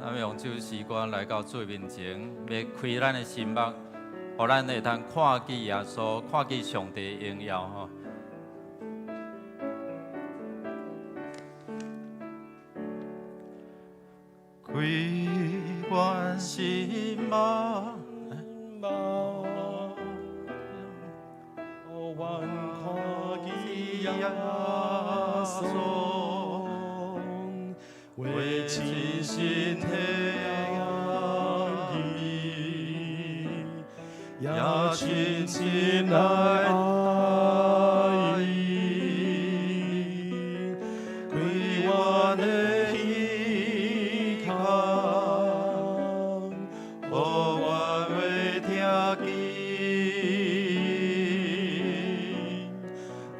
咱用這首詩歌來到主面前，欲開咱的心目，予咱會通看見耶穌，看見上帝的榮耀吼。開阮心目，予阮看見耶穌，為親身體驗伊，也親親來愛伊，開阮的耳孔，予阮會聽見，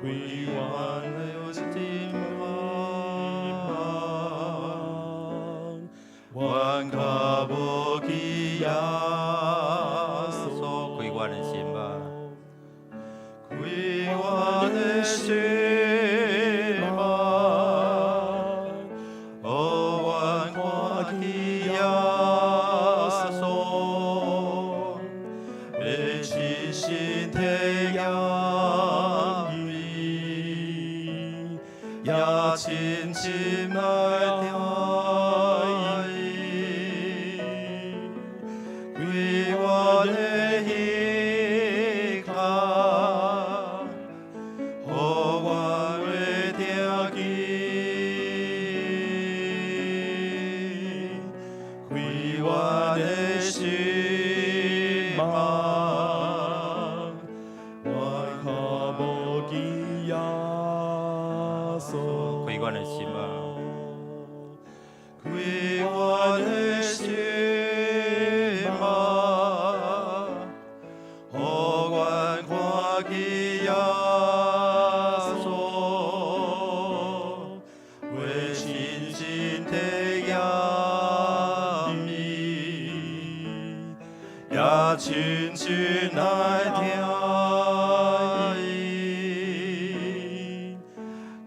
開阮的心目，阮較無記耶穌，開阮的心目，開阮的心目，予阮看見耶穌，欲親身體驗伊，也親親來愛伊，開阮的耳孔，予阮會聽見，開阮的心目，阮較無記耶穌。開阮的心目，開阮的心目，予阮看見耶穌，為親身體驗伊，也親親來聽伊，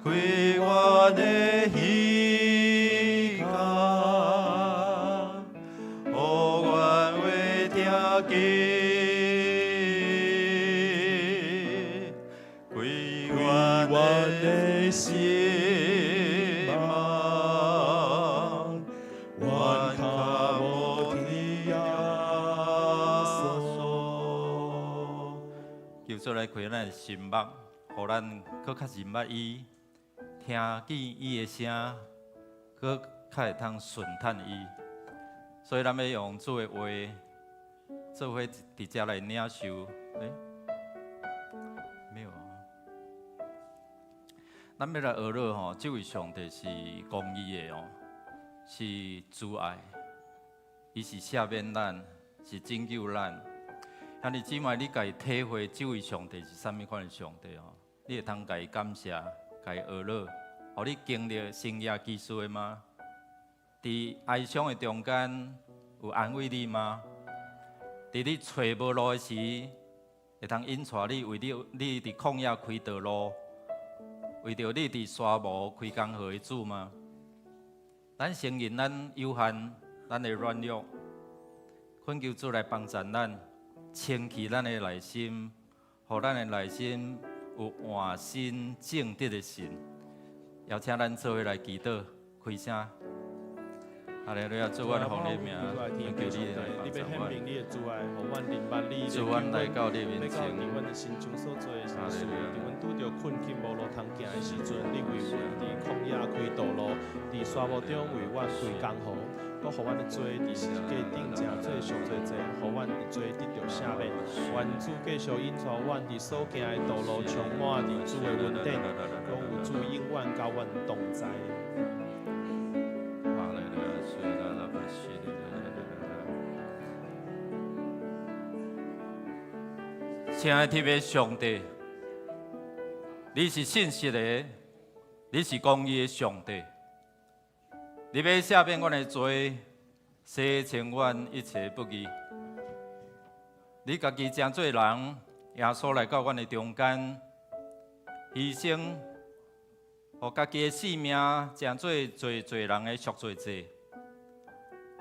開阮的耳孔，予阮會聽見，開開阮阮的的心心目，阮較無聽耶穌。求主來開咱的心目，予咱閣較認捌伊，聽見伊的聲，閣較會通順趁伊。所以咱欲用主的話，做伙佇遮來領受。欸，沒有啊。咱欲來學落吼，這位上帝是公義的哦，是慈愛，伊是赦免咱，是拯救咱。兄弟姊妹，你家己體會這位上帝是啥物款的上帝吼？你會通共伊感謝，共伊學落，予你經歷神蹟奇事的嗎？佇哀傷的中間有安慰你嗎？佇你揣無路的時，會通引帶你為你你佇曠野開道路，為著你佇沙漠開江河的主嗎？咱承認咱有限，咱的軟弱，懇求主來幫助咱，清氣咱的內心，予咱的內心有換新正直的神。邀請咱做伙來祈禱，開聲。哈利路亞，主，阮奉你名，懇求你來你欲幫助顯明你的慈愛，予阮認捌你。主，阮來到你面前。欲到佇阮的心中所做的善事，佇阮拄著困境無路通行的時陣，你為阮佇曠野開道路，佇沙漠中為阮開江河，閣予阮的罪佇十字架頂成做贖罪祭，予阮的罪得著赦免。願主繼續引帶阮佇所行的道路，充滿佇主的恩典，閣有主永遠佮阮同在。哈利路亞，主啦啦巴西哩啦啦啦啦。親愛的天父上帝，你是信實的，你是公義的上帝，你欲赦免阮的罪，洗清阮一切不義。你家己成做人，耶穌來到阮的中間，犧牲，予家己的性命成做罪罪人的贖罪祭，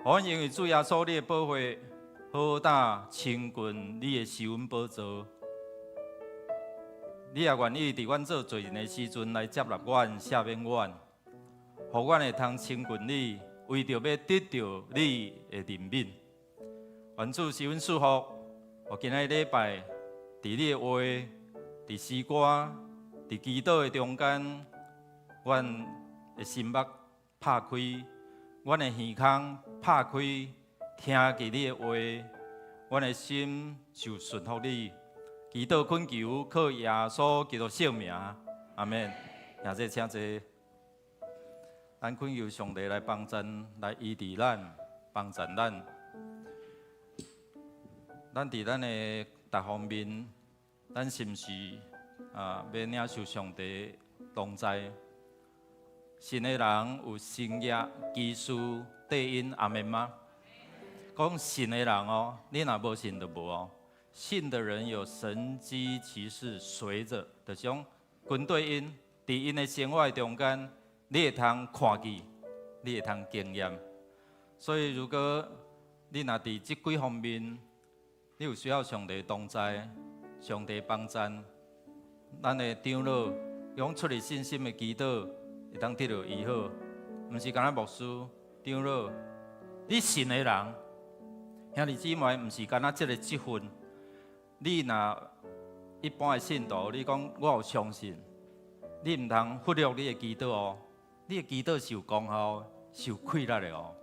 予予阮因為主耶穌你的寶血，何等親近你的施恩寶座。你也願意佇阮做罪人的時陣來接納阮、赦免阮，予阮會通親近你，為著欲得著你的憐憫。願主施恩賜福，予今仔日禮拜，佇你的話、佇詩歌、佇祈禱的中間，阮的心目拍開，阮的耳孔拍開，聽見你的話，阮的心就順服你。祈禱懇求，靠耶穌基督聖名，阿們。現在請坐。咱懇求上帝來幫贊，來醫治咱，幫贊咱。咱佇咱的各方面，咱是毋是啊？欲領受上帝同在？信的人有神蹟奇事綴𪜶，阿們嗎？講信的人哦，你若無信就無哦。信的人有神蹟奇事隨著，就是講跟綴𪜶，佇𪜶的生活中間，你會通看見，你會通經驗。所以，如果你若佇這幾方面，你有需要上帝同在，上帝幫贊，咱的長老用出自信心的祈禱，會當得著醫好。毋是干焦牧師、長老，你信的人，兄弟姊妹，毋是干焦這个職分。你若一般的信徒，你講我有相信，你毋通忽略你的祈禱哦。你的祈禱是有功效、是有氣力的哦。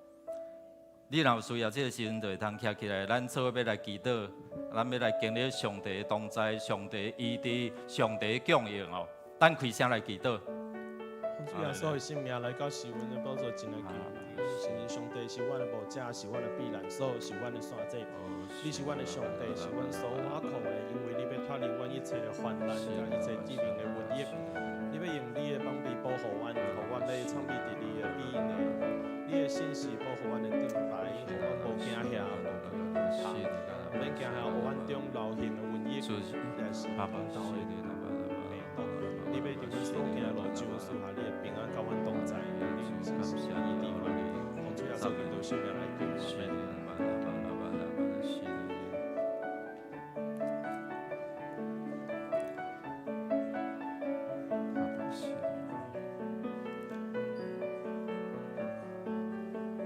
你若有需要，這个時陣就會通徛起來，咱做伙欲來祈禱，咱欲來經歷上帝的同在、上帝的醫治、上帝的供應哦。咱開聲來祈禱。奉主耶穌的聖名來到施恩的寶座前來求，承認上帝是阮的牧者，是阮的避難所，是阮的山寨。你是阮的上帝，是阮所倚靠的，因為你欲脫離阮一切的患難，佮一切致命的瘟疫。你欲用你的膀臂保護阮，予阮欲藏匿佇你的庇蔭內。你的信實保護阮的盾牌，予阮無驚嚇，無怕，毋免驚嚇黑暗中流行的瘟疫，也是當頭的病毒。你欲佇阮所行的路上賜下你的平安，佮阮同在。你信實醫治阮，奉主耶穌基督聖名來求，阿們。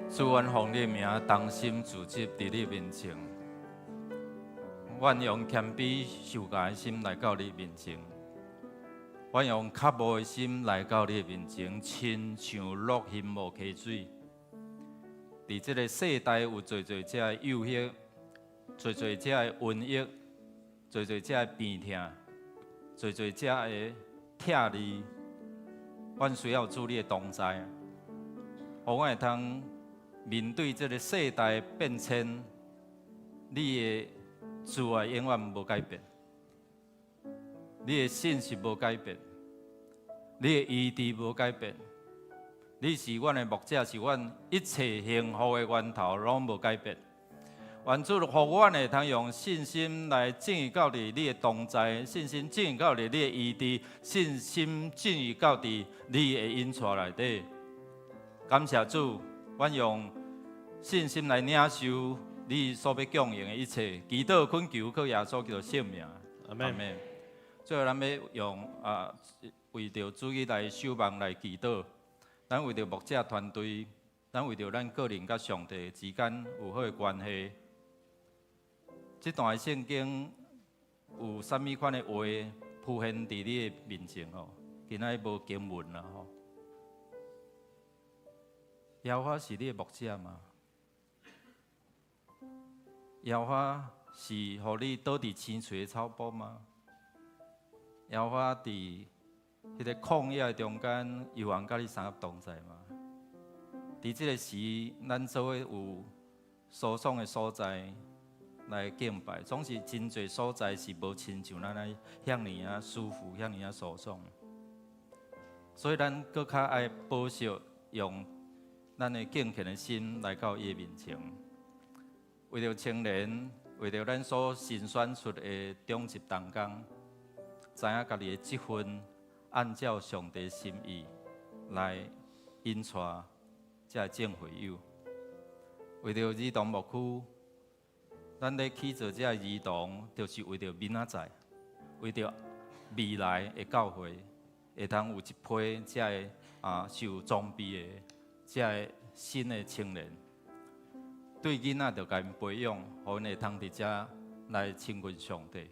主，阮奉你的名，同心聚集佇你面前。阮用謙卑受教的心來到你面前。阮用渴慕的心來到你的面前，親像落興無溪水。佇這个世代有濟濟這的誘惑，濟濟這的瘟疫，濟濟這的病痛，濟濟這的拆離。阮需要主你的同在，予阮會通面對這个世代變遷，你的慈愛永遠無改變，你的信實無改變，你的醫治無改變，你是阮的牧者，是阮一切幸福的源頭，攏無改變。願主予阮會通用信心來進入到佇你的同在，信心進入到佇你的醫治，信心進入到佇你的引帶內底。感謝主，阮用信心來領受你所欲供應的一切，祈禱懇求靠耶穌基督聖名。阿們。最後，咱欲用啊，為著主日來守望來祈禱。咱為著牧者團隊，咱為著咱個人佮上帝之間有好的關係。這段聖經有啥物款的話浮現佇你的面前吼？今仔日無經文啦吼。耶和華是你的牧者嗎？耶和華是予你倒佇青翠的草埔嗎？耶和華佇彼个曠野中間，猶原佮你相佮同在嗎？佇這个時，咱做伙有舒爽的所在來敬拜，總是真濟所在是無親像咱按呢遐爾仔舒服，遐爾仔舒爽。所以咱閣較愛保守用咱的敬虔的心來到伊的面前，為著青年，為著咱所新選出的長執同工，知影家己的職分，按照上帝心意來引帶這眾會友。為著兒童牧區，咱咧起造這个兒童，就是為著明仔載，為著未來的教會，會通有一批這个受裝備的這个新的青年，對囡仔著共𪜶培養，予𪜶會通佇遮來親近上帝。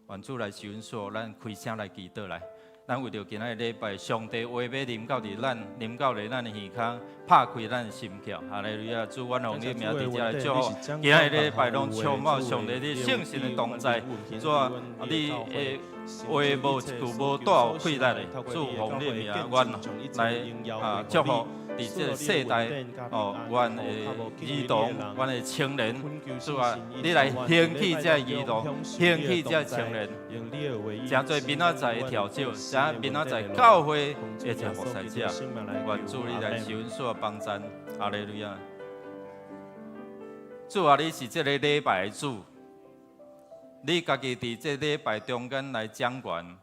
願主來賜恩，咱開聲來祈禱來。咱為著今仔日禮拜，上帝話欲臨到佇咱，臨到佇咱的耳空，拍開咱的心竅。哈利路亞！主，阮奉你名佇遮來祝福。今仔日禮拜攏充滿上帝你聖神的同在。主啊，你的話無一句無帶有氣力的。主，奉你名，阮來祝福佇這个世代哦，阮的兒童，阮的青年，主啊，你來興起這个兒童，興起這个青年，成做明仔載的調酒，成明仔載教會的這個服侍者。願主你來賜恩賜幫贊，哈利路亞。主啊，你是這個禮拜的主，你家己佇這禮拜中間來掌權。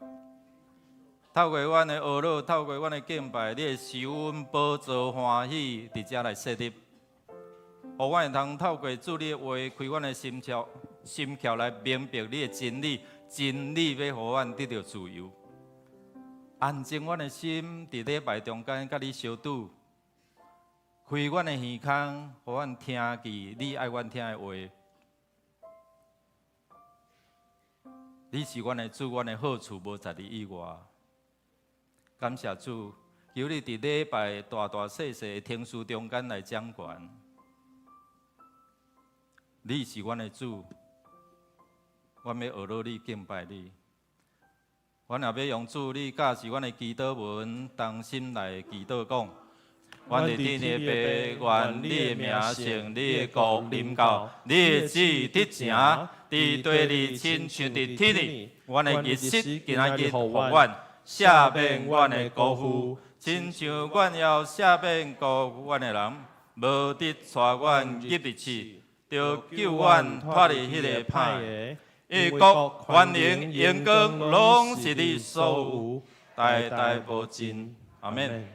透過阮的哀禱，透過阮的敬拜，你會使阮寶座歡喜，佇遮來設立。予阮會通透過主你的話，開阮的心竅，心竅來明白你的真理，真理欲予阮得著自由。安靜阮的心，佇禮拜中間佮你相拄，開阮的耳孔，予阮聽見你愛阮聽的話。你是阮的主，阮的好處無在你以外。感謝主，求你佇禮拜大大細細的程序中間來掌權。你是阮的主，阮欲學落你敬拜你。阮也欲用主你教示阮的祈禱文，同心來祈禱講：阮佇天的父，願你的名聖，你的國臨到，你的旨意得成，佇地裡親像佇天裡。阮的日食今仔日予阮，赦免阮的過負，親像阮也赦免過阮的人，無得帶阮入去試，著救阮脫離彼個歹的。因為國、權能、榮光，攏是你所有，代代無盡。阿們。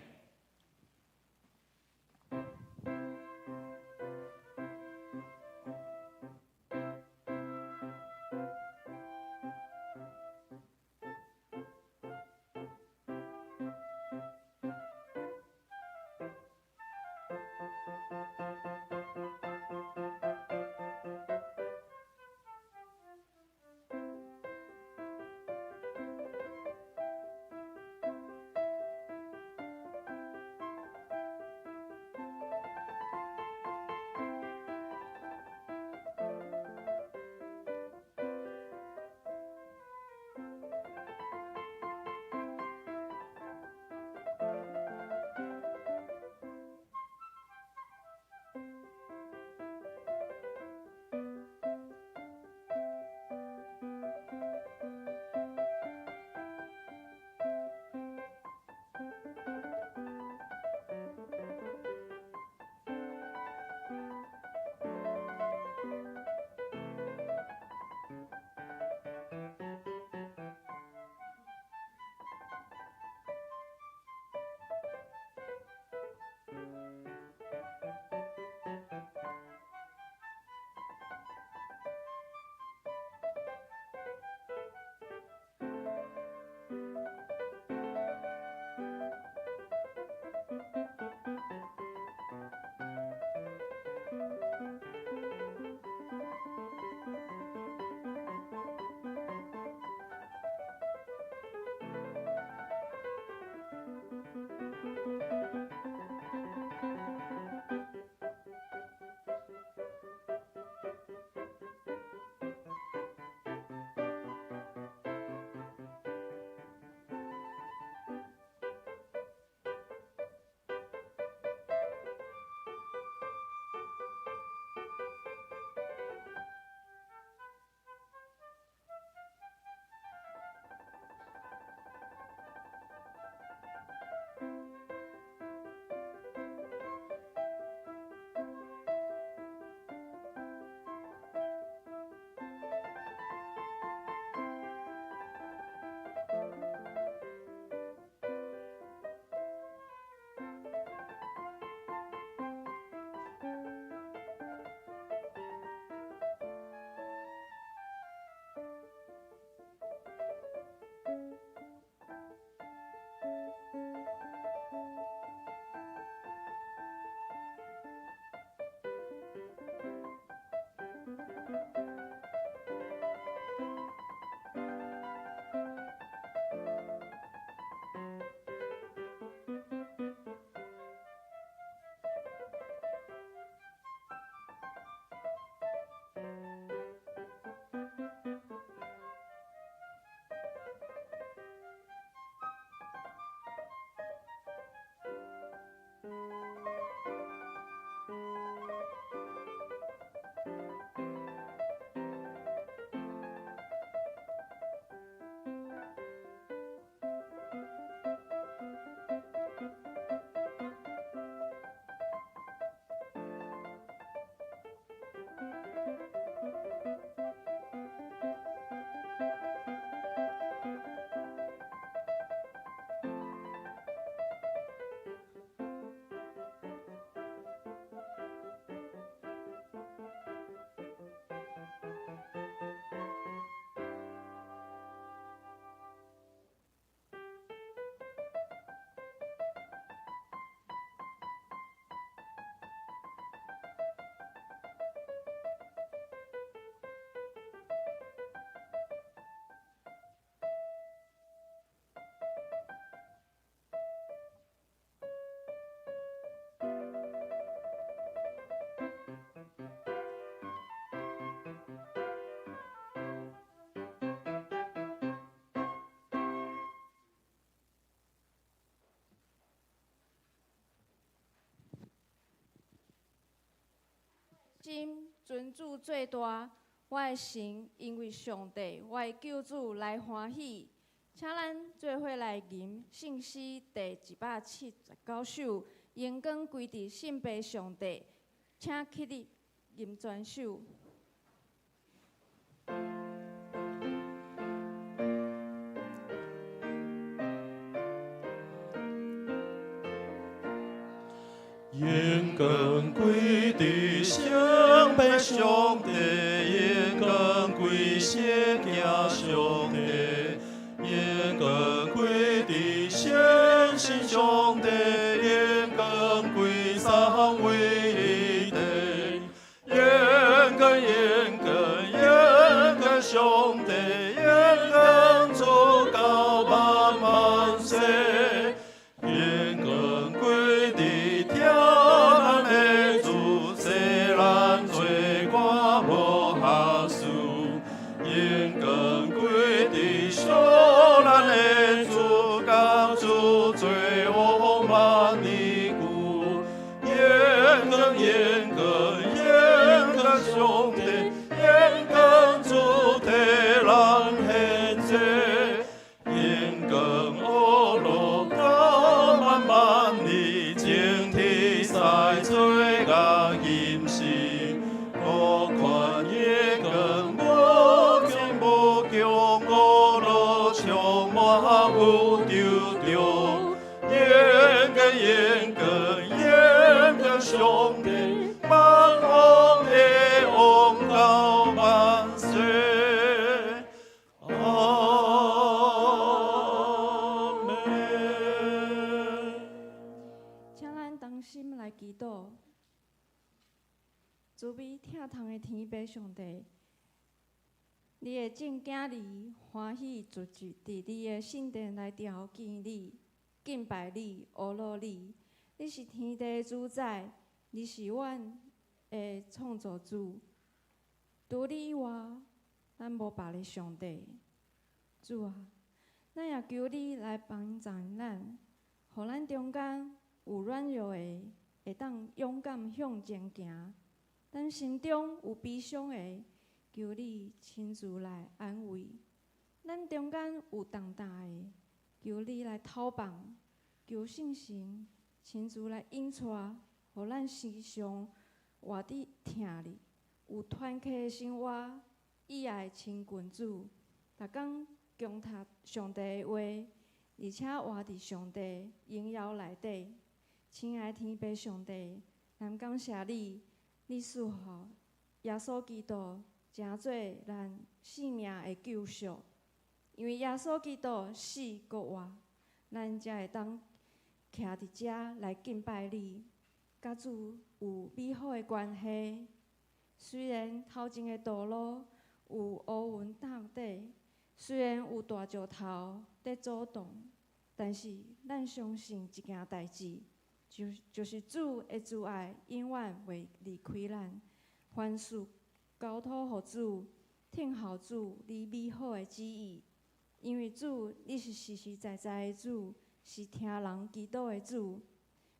今尊主做大，我的心因為上帝，我的救主來歡喜。請咱做伙來吟聖詩第179首，榮光歸佇聖父上帝，請起立吟全首。榮光歸佇聖父上帝，榮光歸聖囝上帝，榮光歸佇聖神上帝，榮光歸三位一體，榮光榮光榮光上帝，榮光主到萬萬世，榮光歸佇疼咱的主，赦咱罪過無瑕疵，榮光歸佇贖咱的主，共主做王萬年久，榮光榮光榮光上帝，榮光主替人獻祭，榮光阿羅到萬萬年，眾天使做樂吟詩，各款榮光無窮無窮，阿羅充滿宇宙中，榮光榮光榮光上帝，萬王的王到萬世。阿門。請咱同心來祈禱，慈悲疼痛的天父上帝，你的眾囝兒歡喜聚集佇你的聖殿內朝見你、敬拜你、阿羅你。你是天地的主宰，你是阮的創造主。除你以外，咱無別个上帝。主啊，咱也求你來幫助咱，予咱中間有軟弱的，會當勇敢向前行；咱心中有悲傷的，求你親自來安慰；咱中間有重擔的，求你來透放；求聖神親自來引帶，予咱時常活佇疼裡，有團契的生活，以愛親近主，逐工恭讀上帝的話，而且活佇上帝榮耀內底。親愛天父上帝，咱感謝你，你賜予耶穌基督成做咱性命的救贖。因為耶穌基督死閣活，咱才會當徛佇遮來敬拜你，佮主有美好的關係。雖然頭前的道路有烏雲罩頂，雖然有大石頭佇阻擋，但是咱相信一件代誌，就是主的慈愛永遠袂離開咱。凡事交託予主，聽候主你美好的旨意。因為主，你是實實在在的主，是聽人祈禱的主。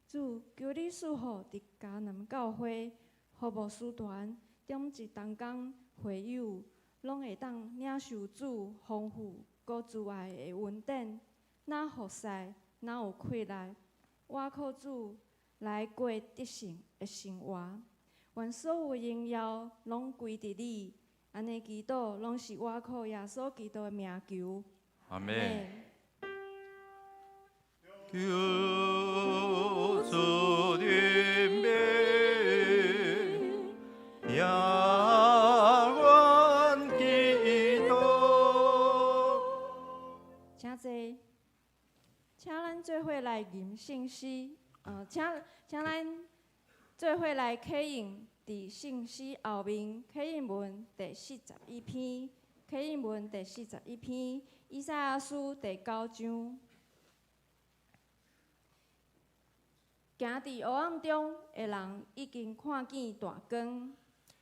主，求你賜福佇迦南教會服務師團中一同工會友，攏會當領受主豐富閣慈愛的恩典。若服侍，若有氣力，倚靠主來過得勝的生活。願所有榮耀攏歸佇你。按呢祈禱，攏是倚靠耶穌基督的名求。阿們。求主憐憫，聽阮祈禱。請坐，請咱做伙來吟聖詩，請咱做伙來啟應佇聖詩後面，啟應文第41篇，啟應文第四十一篇，以賽亞書第九章。行佇黑暗中的人已經看見大光。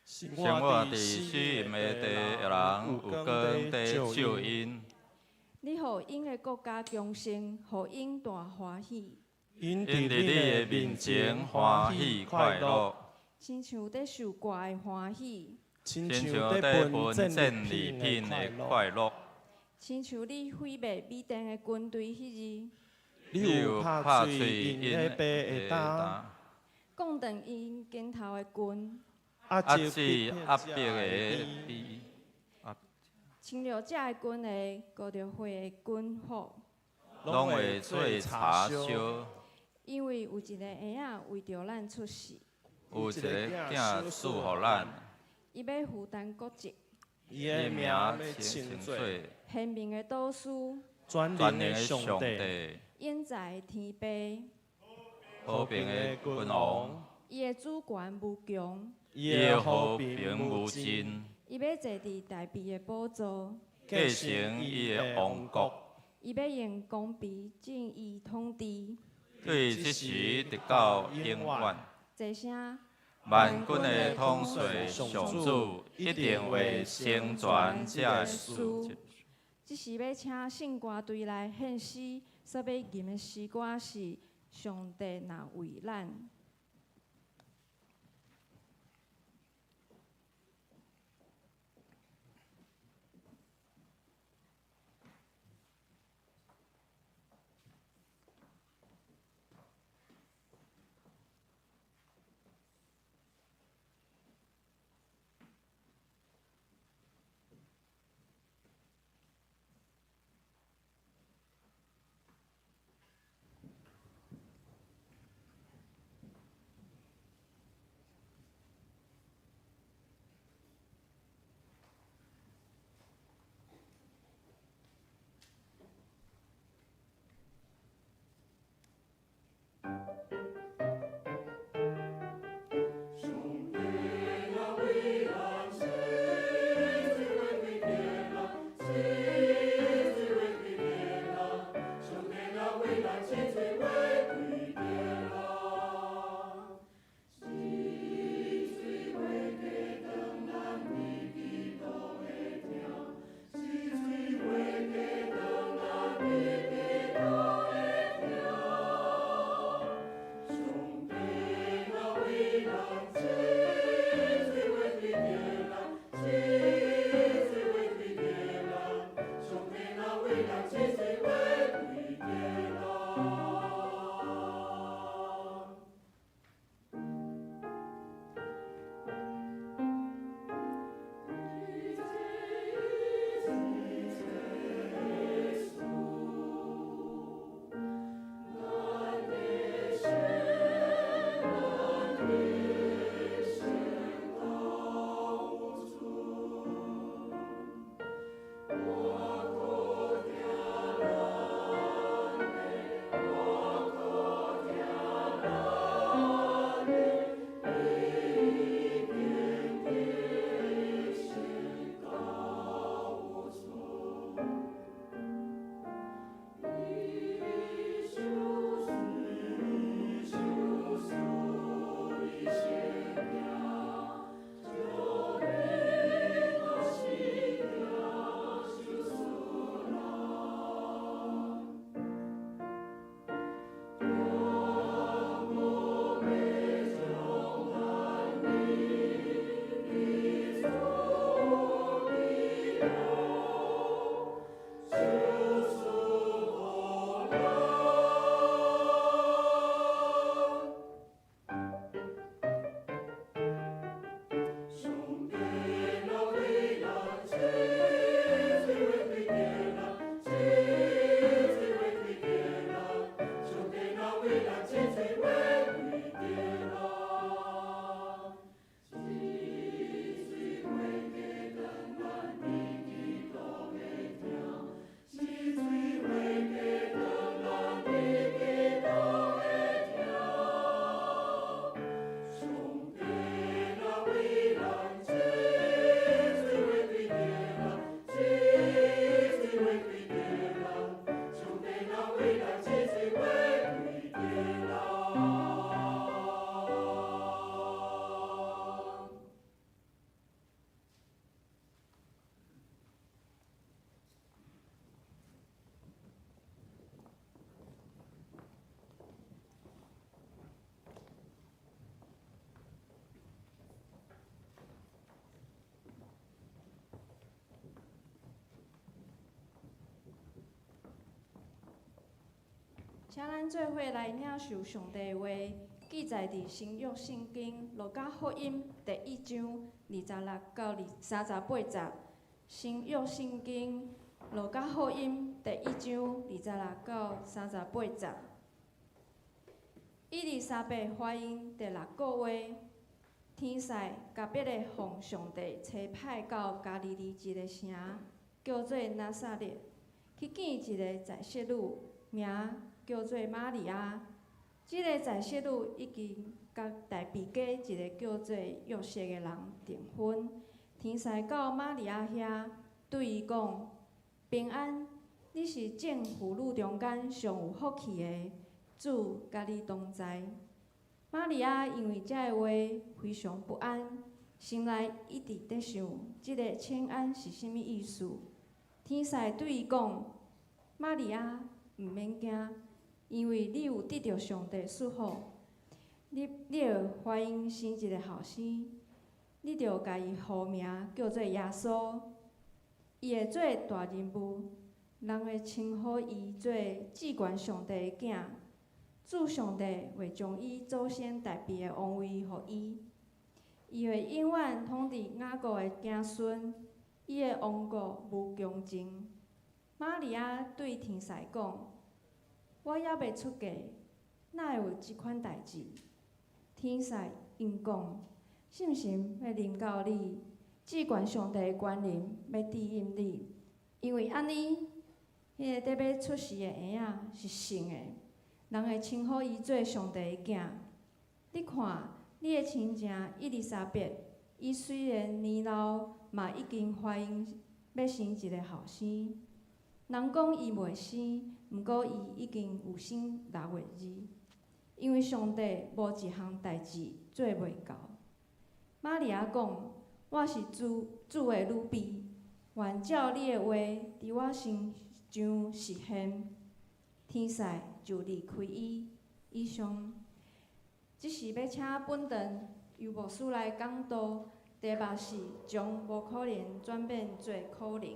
生生活佇死蔭的地的人，有光佇照𪜶。你予𪜶的國家強盛，予𪜶大歡喜。𪜶𪜶佇你的面前歡喜快樂。請親像咧受割的歡喜，親親像像咧分咧分戰戰利利品品的的快樂。快樂。親像你毀滅米甸的軍隊彼日，你有拍碎𪜶的爸的擔，摃斷𪜶肩頭的棍，壓壓制制壓迫的臂，侵略者的軍械，裹著血的軍服，攏會做柴燒。因為有一个嬰仔為著咱出世，有一个囝賜予咱，伊欲負擔國責，伊的名欲稱做賢明的導師，全全能能的的上上帝，帝，永在的天父，和平的君王，伊的主權無窮，伊伊的的和和平平無無盡，盡，伊欲坐佇大衛的寶座，繼承伊的王國，伊欲用公平正義統治。對這時直到永遠。齊聲，萬軍的統帥上主一定會成全這个事。這時欲請聖歌隊來獻詩，所欲吟的詩歌是：上帝若為咱。請咱做伙來領受上帝的話，記載佇新約聖經路加福音第一章26到38節。新約聖經路加福音第一章26到38節。伊麗莎白懷孕第六個月，天使加百列奉上帝差派到加利利一个城，叫做拿撒勒，去見一个在室女，名叫做瑪利亞。這个在室女已經佮大衛家一个叫做約瑟的人訂婚。天使到瑪利亞遐，對伊講：平安，你是眾婦女中間上有福氣的，主佮你同在。瑪利亞因為這个話非常不安，心內一直佇想，這个請安是啥物意思？天使對伊講：瑪利亞，毋免驚，因為你有得著上帝祝福，你會懷孕生一个後生，你著共伊號名叫做耶穌。伊會做大人物，人會稱呼伊做至懸上帝的囝。主上帝會將伊祖先大衛的王位予伊，伊會永遠統治雅各的子孫，伊的王國無窮盡。瑪利亞對天使講：我猶未出嫁，哪會有這款代誌？天使應講：聖神欲臨到你，至懸上帝的權能欲遮蔭你，因為按呢，彼个佇欲出世的嬰仔是聖的，人會稱呼伊做上帝的囝。你看，你的親情伊麗莎白，伊雖然年老，嘛已經懷孕欲生一个後生。人講伊袂生，毋過伊已經有生六月二，因為上帝無一項代誌做袂到。瑪利亞講：我是主主的女婢，願照你的話佇我身上實現。天使就離開伊。以上，這是欲請本堂由牧師來講道，題目是將無可能轉變做可能。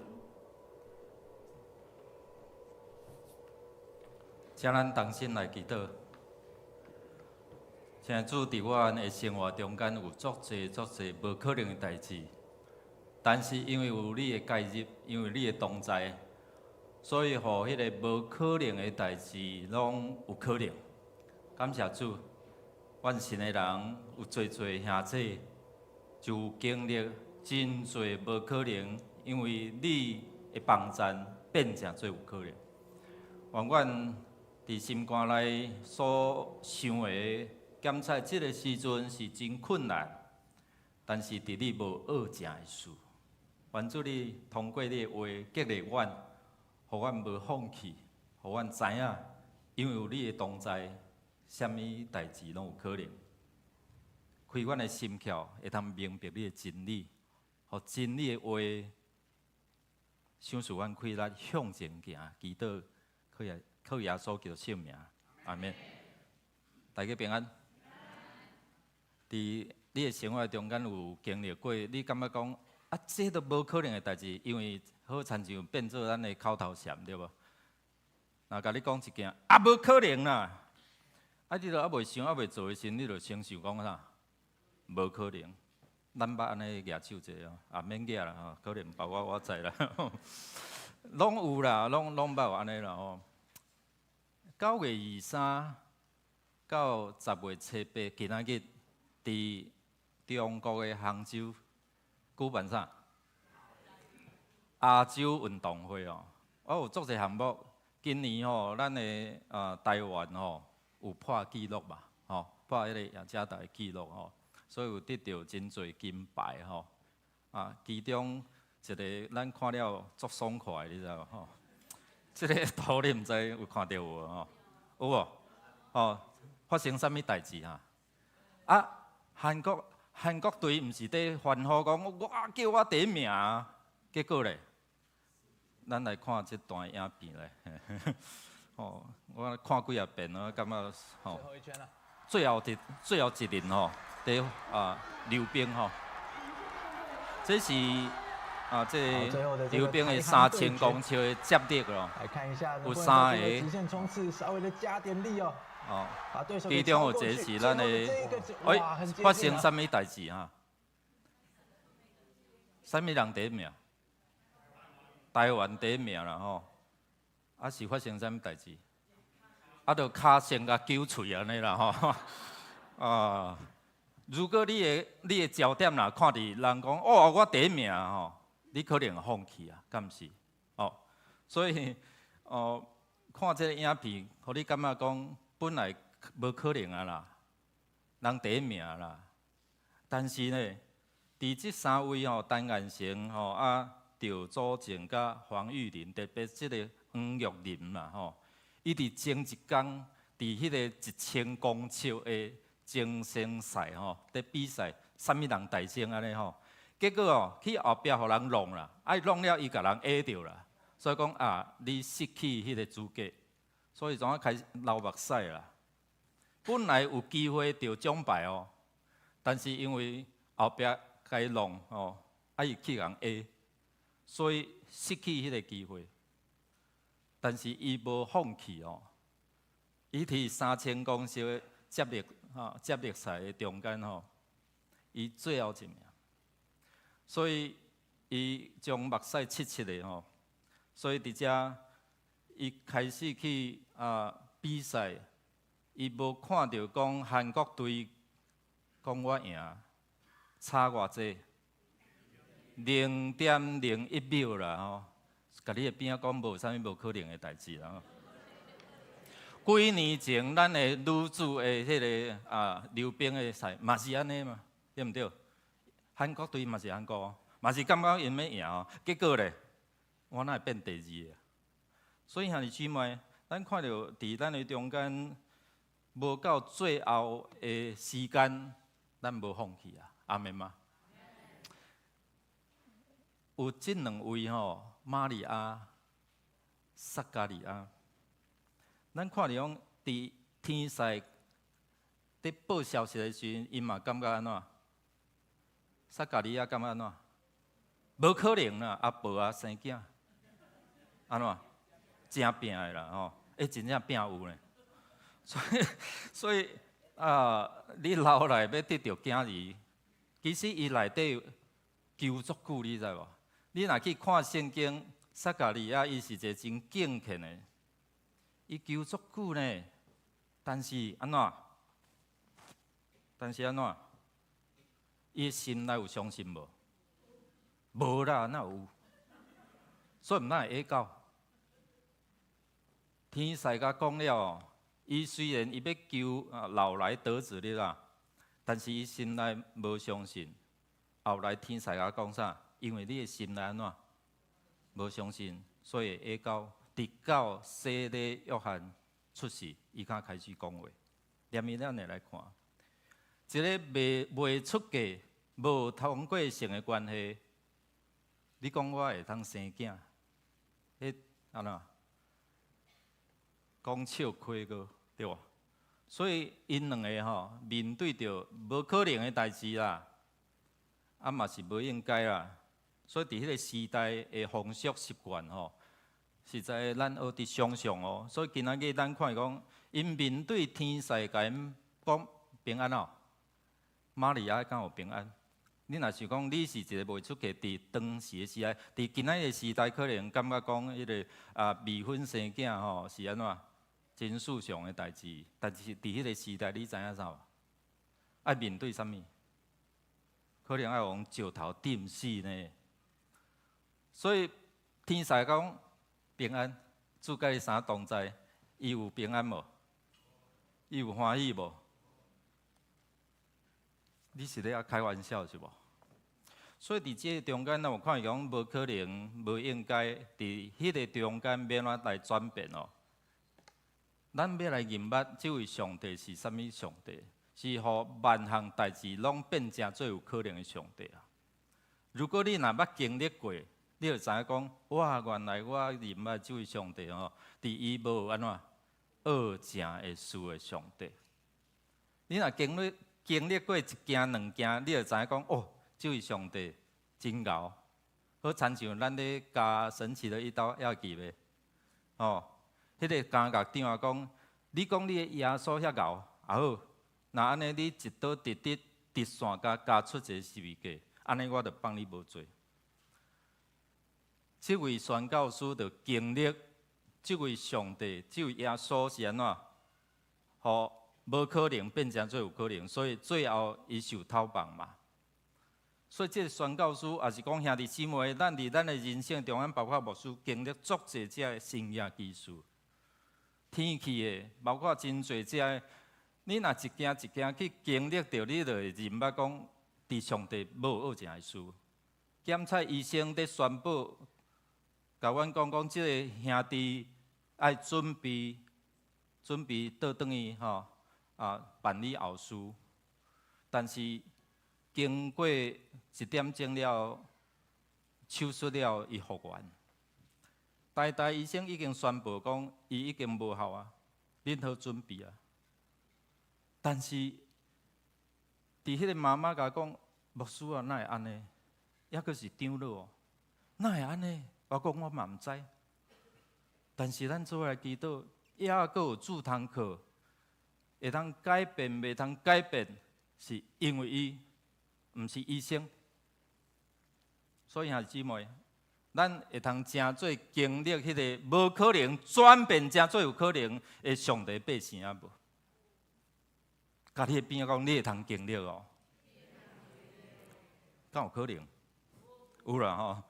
請咱同心來祈禱。親愛主，佇阮的生活中間有足濟足濟無可能的代誌，但是因為有你的介入，因為你的同在，所以予彼个無可能的代誌攏有可能。感謝主，阮信的人有濟濟兄弟，就有經歷真濟無可能，因為你的幫贊變成做有可能。願阮佇心肝內所想的檢測，這个時陣是真困難，但是佇你無惡成的事。願主你通過你的話激勵阮，予阮無放棄，予阮知影，因為有你的同在，啥物代誌攏有可能。開阮的心竅，會通明白你的真理，予真理的話，賞賜阮氣力向前行。祈禱，靠耶穌基督聖名，阿們。大家平安。佇你的生活中間有經歷過，你感覺講啊，這都無可能的代誌，因為好親像變做咱的口頭禪，對無？若共你講一件啊，無可能啦！啊，你都猶未想、猶未做的時陣，你就先想講啥？無可能。咱捌按呢舉手者哦，啊免舉啦吼，可能包括我在啦，攏有啦，攏攏捌有按呢啦吼。9月23到10月7、8，今仔日佇中國的杭州舉辦啥？亞洲運動會哦，我有足濟項目。今年吼，咱的台灣吼有破紀錄嘛？吼，破彼个雅加達的紀錄吼，所以有得著真濟金牌吼。啊，其中一个咱看了足爽快，你知無吼？這个圖你毋知有看著無吼？有無？吼，發生啥物代誌哈？啊，韓國韓國隊毋是佇歡呼講，我叫我第一名，結果咧，咱來看這段影片咧。吼，我看幾仔遍，我感覺吼。最後一最後一輪吼，佇啊溜冰吼，這是啊，這個溜冰的3000公尺的接力咯，有三個。哦，其中有一個是咱的，哎，發生啥物代誌哈？啥物人第一名？台灣第一名啦吼！啊是發生啥物代誌？啊，就跤先共揪喙按呢啦吼！啊，如果你的焦點若看佇人講，哦，我第一名吼，你可能會放棄啊，敢毋是？哦，所以哦，看這個影片，予你感覺講本來無可能啊啦，人第一名啦。但是呢，佇這三位吼，陳彥成吼啊，趙祖靖佮黃玉玲，特別這個黃玉玲啦吼，伊佇前一工佇彼個1000公尺的爭先賽吼，佇比賽，啥物人大先按呢吼？結果哦，去後壁予人弄啦，啊伊弄了伊共人壓著啦，所以講啊，你失去彼個資格，所以怎啊開始流目屎啦。本來有機會得獎牌哦，但是因為後壁共伊弄吼，啊伊去共壓，所以失去彼個機會。但是伊無放棄哦，伊佇3000公尺的接力吼，接力賽的中間吼，伊最後一名。所以，伊將目屎拭拭的吼，所以佇遮，伊開始去啊比賽，伊無看著講韓國隊講我贏，差偌濟，0.01秒啦吼，共你的邊仔講無啥物無可能的代誌啦吼。幾年前，咱的女子的彼個啊溜冰的賽嘛是按呢嘛，對毋對？韓國隊嘛是韓國，嘛是感覺𪜶欲贏哦，結果咧，我哪會變第二個？所以兄弟姊妹，咱看著佇咱的中間，無到最後的時間，咱無放棄啊，阿們嗎？有這兩位吼，瑪利亞、撒迦利亞，咱看著講佇天使佇報消息的時陣，𪜶嘛感覺按怎？撒迦利亞感覺按怎？無可能啦，阿婆啊生囝，按怎？誠拚的啦吼，欸，真正拚有呢。所以啊，你老來欲得著囝兒，其實伊內底求足久，你知無？你若去看聖經，撒迦利亞伊是一個真敬虔的，伊求足久呢，但是按怎？但是按怎？伊心內有相信無？無啦，哪有？所以毋通會下到。天使共講了，伊雖然伊欲求啊老來得子的啦，但是伊心內無相信。後來天使共講啥？因為你的心內按怎無相信，所以會下到，直到洗禮約翰出世，伊才開始講話。連伊咱會來看，一个未出嫁、無通過性的關係，你講我會通生囝？彼按怎？講笑虧個對無？所以𪜶兩个吼面對著無可能的代誌啦，啊嘛是無應該啦。所以佇彼个時代的風俗習慣吼，實在咱學佇想像哦。所以今仔日咱看講，𪜶面對天使共𪜶講平安哦，瑪利亞敢有平安？你若想講你是一个未出嫁，佇當時的時代，佇今仔日的時代，可能感覺講彼个啊未婚生囝吼是按怎？真世常的代誌，但是佇彼个時代，你知影啥無？愛面對啥物？可能愛予石頭釘死呢。所以天使講平安，主佮你啥同在，伊有平安無？伊有歡喜無？你是咧開玩笑是無？所以佇這个中間，咱有看講無可能、無應該，佇彼个中間欲按怎來轉變哦？咱欲來認捌這位上帝是啥物上帝？是予萬項代誌攏變成做有可能的上帝啊！如果你若捌經歷過，你就知影講，哇，原來我認捌這位上帝吼，佇伊無按怎惡成的事的上帝。你若經歷過一件兩件，你就知影講，哦，這位上帝真𠢕。好親像咱咧加神奇的一刀猶會記袂？哦，彼個監獄長啊講，你講你的耶穌遐𠢕，啊好，若按呢你一刀直直直線共加出一個十字架，按呢我就放你無罪。這位宣教師就經歷這位上帝，這位耶穌是按怎？予無可能變成做有可能，所以最後伊受討放嘛。所以這個宣教師也是講兄弟姊妹，咱佇咱的人生中間，包括牧師經歷足濟這个神蹟奇事，天氣的，包括真濟這个，你若一件一件去經歷著，你就會認捌講，佇上帝無惡成的事。檢採醫生佇宣布，共阮講講，這个兄弟愛準備準備倒轉去吼啊辦理後事，但是經過一點鐘了，手術了，伊復原。台大醫生已經宣布講，伊已經無效啊，恁好準備啊。但是，佇彼个媽媽共我講，牧師啊，哪會按呢？猶閣是長老哦，哪會按呢？我講我嘛毋知。但是咱做伙來祈禱，猶閣有主通靠，會當改變，袂通改變，是因為伊，毋是醫生。所以兄弟姊妹，咱會通成做經歷彼个無可能轉變成做有可能的上帝百姓啊無？共你的邊仔講，你會通經歷哦？敢有可能？有啦吼。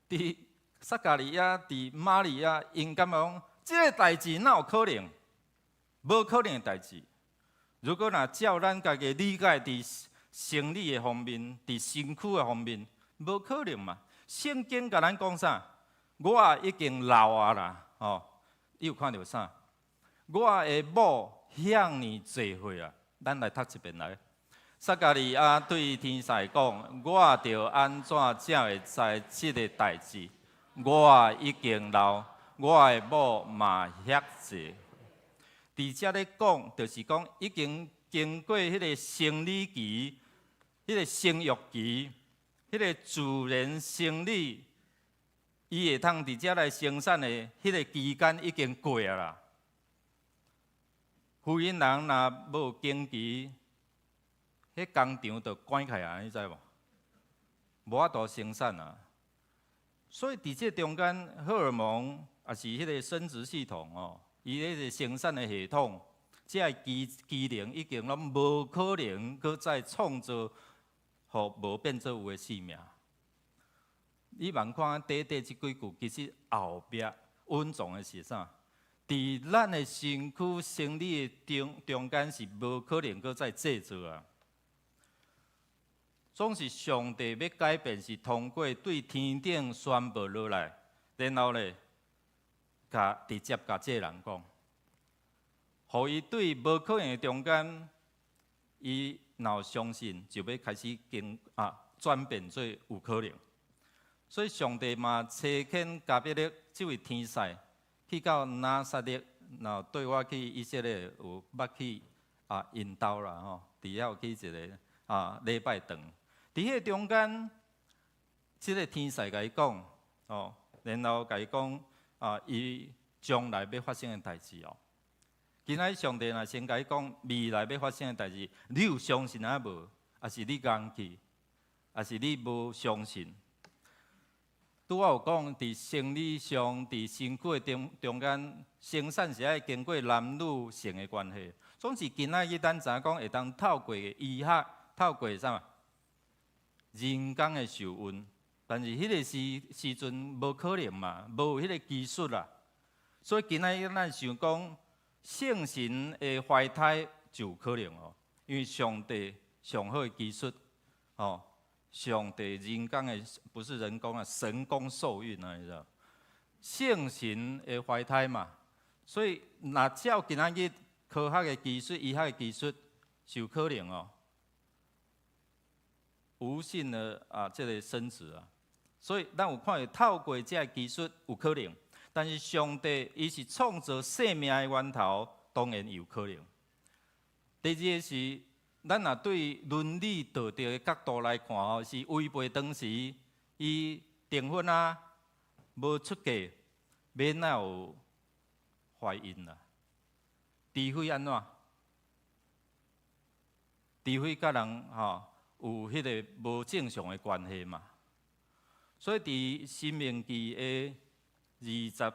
佇撒迦利亞、佇瑪利亞，𪜶感覺講，這个代誌哪有可能？無可能的代誌。如果若照咱家己理解，佇生理的方面，佇身軀的方面，無可能嘛。聖經共咱講啥？我已經老啊啦，吼！你有看著啥？我的某遐爾濟歲啊，咱來讀一遍來。撒迦利亞對天使講：我著按怎才會知這个代誌？我已經老，我的某嘛遐濟。佇遮咧講，就是講已經經過彼个生理期、彼个生育期、彼个自然生理，伊會通佇遮來生產的彼个期間已經過啊啦。婦人人若無經期，彼工廠就關起來，你知無？無法度生產啊。所以佇這中間，荷爾蒙抑是彼个生殖系統哦，伊彼个生產的系統，這个機能已經攏無可能閣再創造，予無變做有的生命。你茫看短短這幾句，其實後壁隱藏的是啥？佇咱的身軀生理的中間是無可能閣再製造啊。總是上帝欲改變，是通過對天頂宣布落來，然後咧，共直接共這个人講，予伊對無可能的中間，伊若有相信，就欲開始經啊轉變做有可能。所以上帝嘛差遣加百列這位天使去到拿撒勒，然後對我去以色列有捌去啊𪜶兜啦吼，佇遐有去一个啊禮拜堂。佇彼个中間，這个天使共伊講，哦，然後共伊講啊，伊將來欲發生的代誌哦。今仔日上帝若先共伊講未來欲發生的代誌，你有相信啊無？抑是你戇去？抑是你無相信？拄仔有講，佇生理上、佇身軀的中間，生產是愛經過男女性的關係。總是今仔日咱知影講，會當透過醫學，透過啥物？人工的受孕，但是彼个時陣無可能嘛，無彼个技術啦。所以今仔日咱想講，聖神的懷胎就有可能哦，因為上帝上好的技術，哦，上帝人工的不是人工啊，神工受孕啊，你知道？聖神的懷胎嘛，所以若照今仔日科學的技術、醫學的技術是有可能哦。無性的啊，這个生殖啊，所以咱有看著透過這个技術有可能，但是上帝伊是創造生命的源頭，當然有可能。第二个是，咱若對倫理道德的角度來看吼，是違背當時伊訂婚啊，無出嫁，欲怎有懷孕啊？除非按怎？除非佮人吼有彼个無正常的關係嘛。所以佇申命記的22章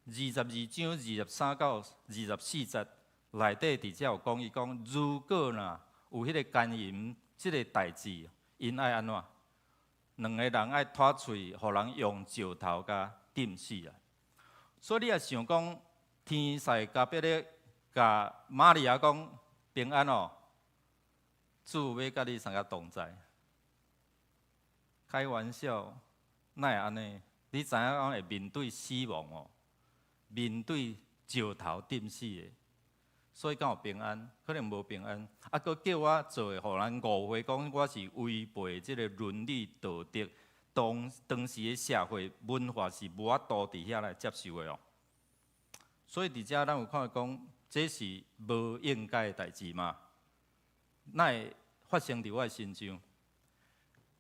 23到24節內底，佇遮有講，伊講如果若有彼個姦淫這个代誌，𪜶愛按怎？兩个人愛脫喙，予人用石頭共釘死啊！所以你若想講，天使加百列共瑪利亞講平安哦，主欲佮你相佮同在。開玩笑，哪會按呢？你知影講會面對死亡哦，面對石頭釘死的，所以敢有平安？可能無平安。啊，閣叫我做的，予人誤會講我是違背這个倫理道德，當當時的社會文化是無法度佇遐來接受的哦。所以佇遮咱有看講，這是無應該的代誌嘛？哪會發生佇我的身上？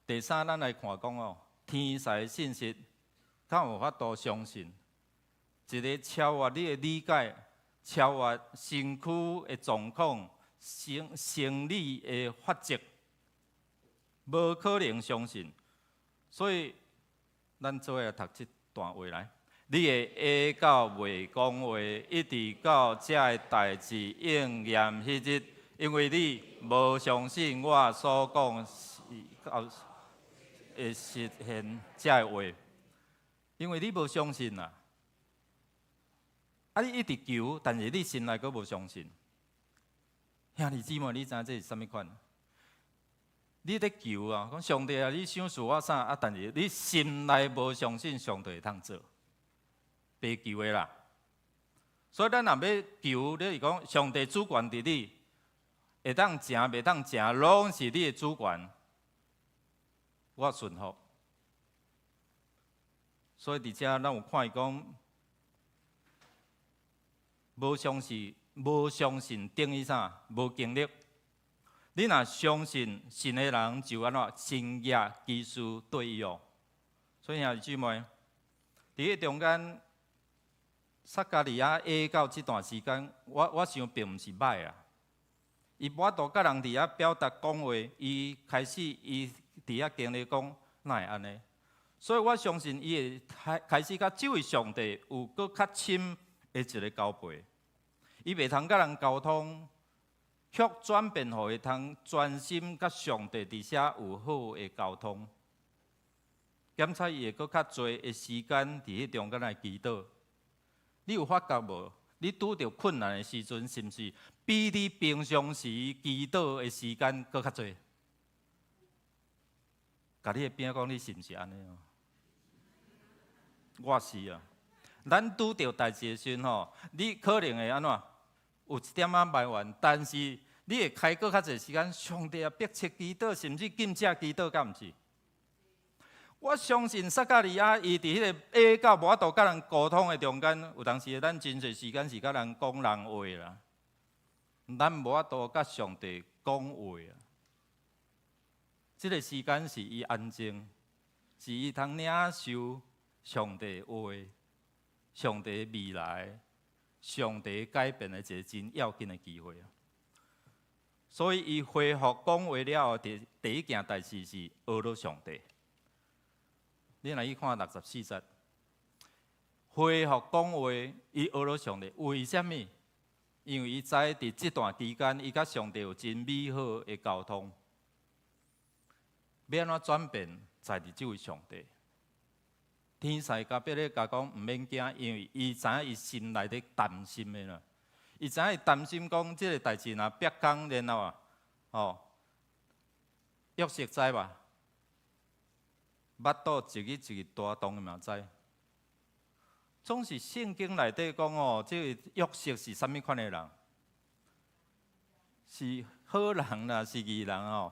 第三，咱來看講哦，天使的信息，敢有法度相信？一个超越你的理解、超越身軀的狀況、生理的法則，無可能相信。所以，咱做伙來讀這段話來。你會啞到袂講話，一直到這个代誌應驗彼日，因為你無相信我所講是到會實現這个話，因為你無相信啊。啊！你一直求，但是你心內閣無相信。兄弟姊妹，你知影這是啥物款？你咧求啊，講上帝啊，你賞賜我啥啊？但是你心內無相信上帝會通做，白求的啦。所以咱若欲求，你是講上帝主權佇你，會當成袂當成，攏是你的主權，我順服。所以佇遮咱有看伊講，無相信，無相信等於啥？無經歷。你若相信信的人，就按怎神蹟奇事對伊哦。所以兄弟姊妹，佇彼中間，撒迦利亞啞到這段時間，我想並毋是歹啊。伊無法度佮人佇遐表達講話，伊開始伊佇遐經歷講，哪會按呢？所以我相信伊會開始佮這位上帝有閣較深的一个交陪。伊袂通佮人溝通，卻轉變予伊通專心佮上帝佇遮有好的溝通。檢查伊會閣較濟的時間佇彼中間來祈禱。你有發覺無？你拄著困難的時陣，是毋是比你平常時祈禱的時間閣較濟？共你的邊仔講，你是毋是按呢哦？我是啊。咱拄著代誌的時陣吼，你可能會按怎？有一點仔埋怨，但是你會開閣較濟時間，上帝啊，迫切祈禱，甚至禁食祈禱，敢毋是？我相信撒迦利亞伊佇彼个啞到無法度佮人溝通的中間，有當時咱真濟時間是佮人講人話啦，咱無法度佮上帝講話啊。這个時間是伊安靜，是伊通領受上帝話、上帝未來、上帝改變的一个真要緊的機會啊。所以伊恢復講話了後，第一件代誌是呵咾上帝。你來去看64節，恢復講話，伊呵咾上帝，為啥物？因為伊知佇這段期間，伊佮上帝有真美好的溝通。欲按怎轉變，在佇這位上帝。天使加百列共講，毋免驚，因為伊知影伊心內咧擔心的啦。伊知影伊擔心講，這个代誌若煏空，然後啊，哦，約瑟知無？腹肚一日一日大，當然嘛知。總是聖經內底講哦，這个約瑟是啥物款的人？是好人啦，是義人哦，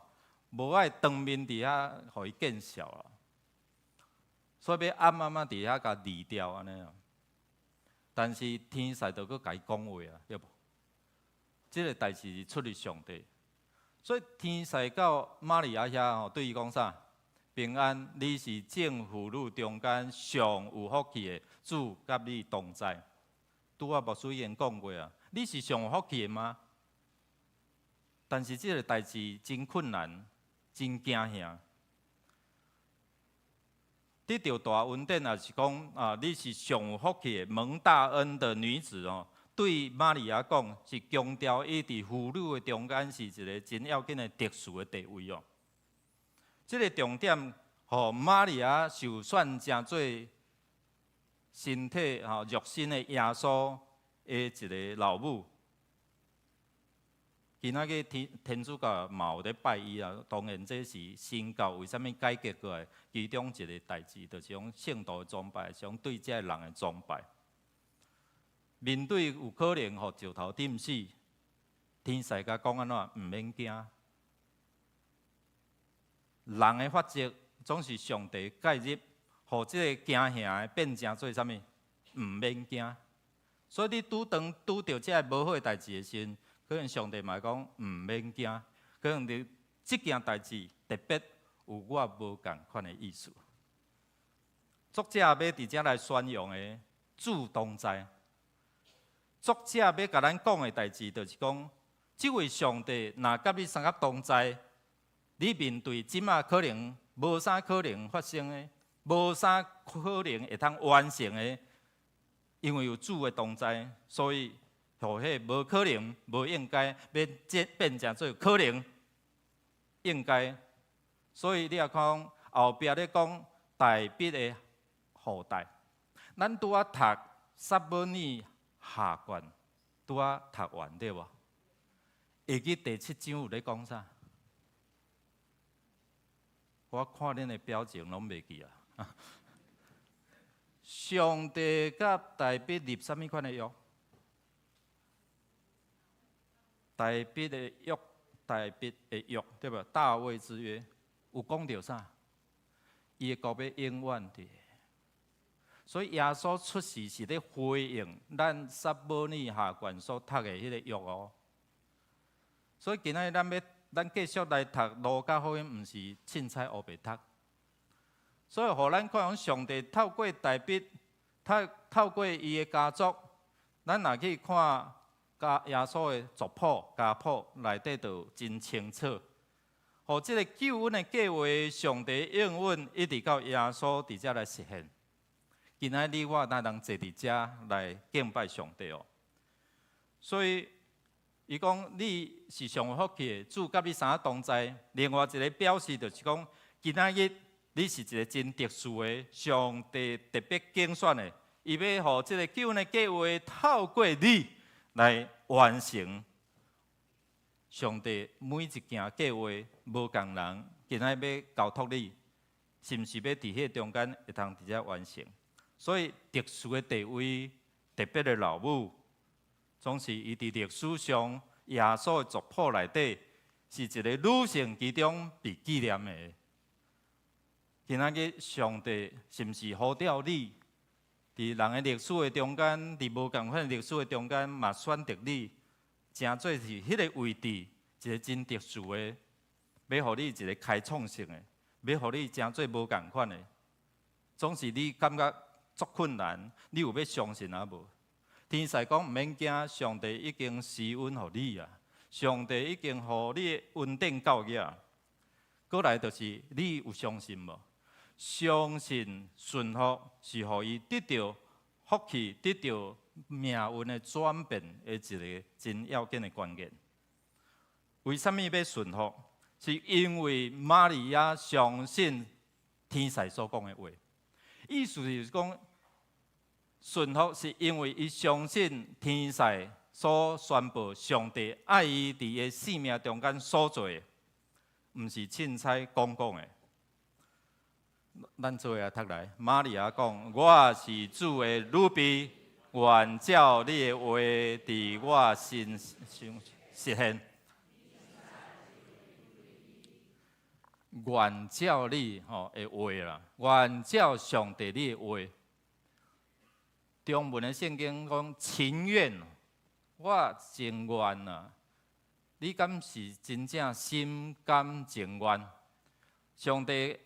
無愛當面佇遐予伊見笑啦，所以欲暗暗仔佇遐共離掉按呢。但是天使就閣共伊講話啊，對無？這个代誌是出自上帝，所以天使到瑪利亞遐吼，對伊講啥？平安，你是眾婦女中間上有福氣的，主佮你同在。拄仔牧師已經講過啊，你是上有福氣的嗎？但是這個代誌真困難，真驚嚇。得著大恩典，也是講啊，你是上有福氣的蒙大恩的女子哦。對瑪利亞講，是強調伊佇婦女的中間是一个真要緊的特殊的地位哦。這个重點，予瑪利亞受選成做身體吼肉身的耶穌的一个老母。今仔日天主教嘛有咧拜伊啊，當然這是新教為啥物改革過來，其中一个代誌，就是講聖徒的崇拜，是講對這个人的崇拜。面對有可能予石頭釘死，天使共講按怎？毋免驚。人的法則總是上帝介入，予這個驚嚇的變成做啥物？毋免驚。所以你當拄著這个無好的代誌的時陣，可能上帝嘛會講毋免驚，可能佇這件代誌特別有我無仝款的意思。作者欲佇遮來宣揚的主同在。作者欲共咱講的代誌，就是講，這位上帝若佮你相佮同在，你面對這馬可能無啥可能發生的，無啥可能會通完成的，因為有主的同在，所以予彼無可能、無應該，欲變成做可能、應該。所以你若看後壁咧講大衛的後代，咱拄仔讀撒母耳下卷，拄仔讀完對無？會記第七章有咧講啥？我看恁的表情攏袂記啊！上帝佮大衛立啥物款的約？大衛的約，大衛的約，對無？大衛之約有講著啥？伊的國欲永遠佇。所以耶穌出世是咧回應咱撒母耳下卷所讀的彼個約哦。所以今仔日咱繼續來讀路加福音，毋是凊彩烏白讀。所以，予咱看講上帝透過大衛，透過伊的家族，咱若去看家耶穌的族譜、家譜內底就真清楚。予這个救恩的計劃，上帝應允一直到耶穌佇遮來實現。今仔日我若能坐佇遮來敬拜上帝哦。所以，伊講你是上有福氣的，主佮你相佮同在。另外一个表示就是講，今仔日你是一个真特殊的，上帝特別揀選的，伊欲予這个救恩的計劃透過你來完成。上帝每一件計劃無仝人，今仔日欲交託你，是毋是欲佇彼个中間會通佇遮完成？所以特殊的地位、特別的老母，總是伊佇歷史上耶穌的族譜內底，是一个女性其中被紀念的。今仔日上帝是毋是呼召你？佇人的歷史的中間，佇無仝款歷史的中間，嘛選擇你，成做是彼个位置，一个真特殊的，欲予你一个開創性的，欲予你成做無仝款的。總是你感覺足困難，你有欲相信抑無？天使講毋免驚，上帝已經施恩予你啊！上帝已經予你的恩典夠額。過來就是你有相信無？相信順服是予伊得著福氣、得著命運的轉變的一个真要緊的關鍵。為啥物欲順服？是因為瑪利亞相信天使所講的話。意思就是講，順服是因為伊相信天使所宣布上帝愛伊佇伊的生命中間所做的，毋是凊彩講講的。咱做伙來讀來，瑪利亞講：我是主的女婢，願照你的話佇我身上實現。願照你吼的話啦，願照上帝你的話。中文的聖經講情願，我情願啊！你敢是真正心甘情願？上帝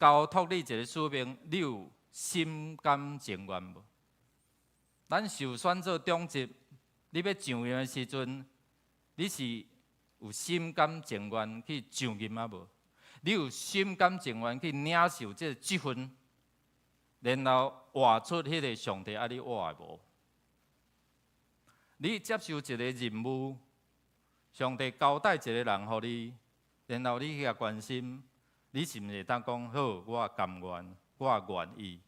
交託你一个使命，你有心甘情願無？咱受選做長執，你欲上任的時陣，你是有心甘情願去上任啊無？你有心甘情願去領受這个職分，然後活出彼个上帝愛你活的無？你接受一个任務，上帝交代一个人予你，然後你去共關心，你是毋是會當講好？我甘願，我願意，